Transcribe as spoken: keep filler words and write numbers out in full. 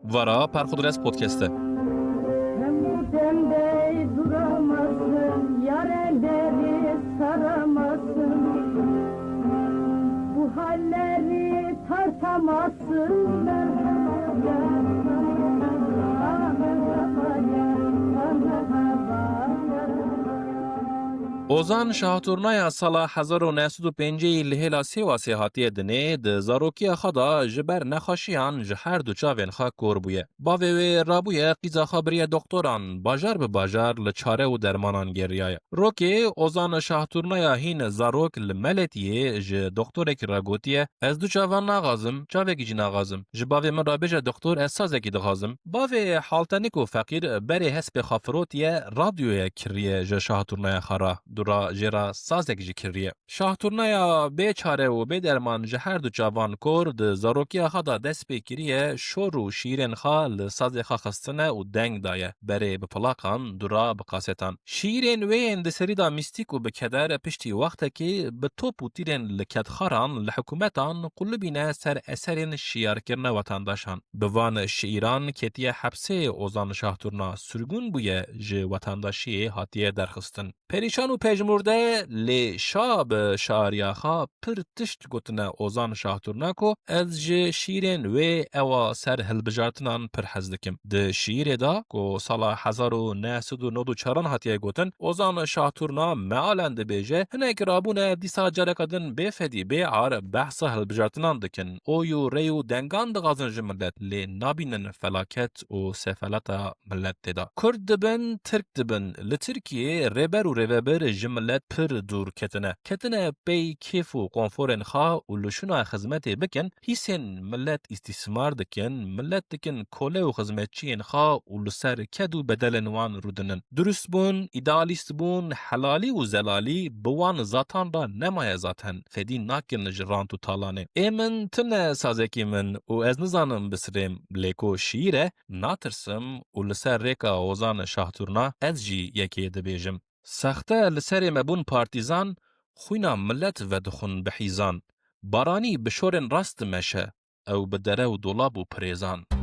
Vara Perxudres Podcast e. Hem bu demde duramazsın, yar elleri saramasın. Bu halleri tartamazsın. Merhaba ya, merhaba ya, merhaba ya, merhaba ya. Ozan Şahturnaya sala hezar û neh sed û pêncî li hêla Sêwasê hatiye dinê, di zarokiya xwe de ji ber nexweşiyan ji her du çavên xwe kor bûye. Bavê wê rabûye qîza xwe biriye doktoran, bajar bi bajar li çare û dermanan geriyaye. Rokê Ozan Şahturnaya hîn zarok li Meletiyê ji doktorekî re gotiye, Ez du çavan naxazim, çavekî jî naxazim. Ji bavê min re bêje doktor, ez sazekî dixazim. Bavê haltenik û feqîr berê hespê xwe firotiye, radyoyê kiriye ji Şahturnaya xwe re. Dûra jê re sazek jî kiriye. Şahturnaya bê çare û bê derman ji her du çavan kor di zarokiya xwe de dest pê kiriye şor û şîrên xwe li sazê xwe xistine û deng daye. Berê bi plaqan, dûra bi kasetan. Şîrên wê yên di serî de mîstîk û bi keder piştî wextekê bi top û tîrên li kedxaran li hikûmetan qulibîne ser eserên şiyarkirine wetandaşan. Bi van şîran ketiye hepsê Ozan Şahturna, sirgûn bûye, ji wetandaşiyê hatiye derxistin. Perîşan û pejmurde lê şa bi şariya xwe pir tişt gotine Ozan Şahturna ku ez ji şîrên wê ewa ser hilbijartinan pir hez dikim. Di şîîrê de ku sala hezar û neh sed û nod û çaran hatiye gotin, Ozan Şahturna mealen dibêje, hinek rabûne dîsa careka din bê fedî, bê ar behsa hilbijartinan dikin. Oy û rey û dengan dixwazin ji milet, lê nabînin felaket û sefelata milet tê de. Kurd dibin, Tirk dibin. Li Tirkiyê rêber û rêvebir ji milet pir dûr ketine. Ketine pey kêf û konforên xwe û li şûna xizmetê bikin, hîsên milet îstîsmar dikin, milet dikin kole û xizmetçiyên xwe û li ser ked û bedelên wan rûdinin. Durustbûn, îdealîstbûn, helalî û zelalî bi wan zatan re nemaye zaten. Fedî nakin ji rant û talanê. Ê min tune sazekî min û ez nizanim bisirêm, lê ku şîîr e, natirsim û li ser rêka Ozan Şahturna ez jî yekê dibêjim. Sexte li serê me bûn partîzan, xwîna milet vedixwin bi hîzan. Baranî bi şorên rast dimeşe, ew bi dere û dolab û pirêzan.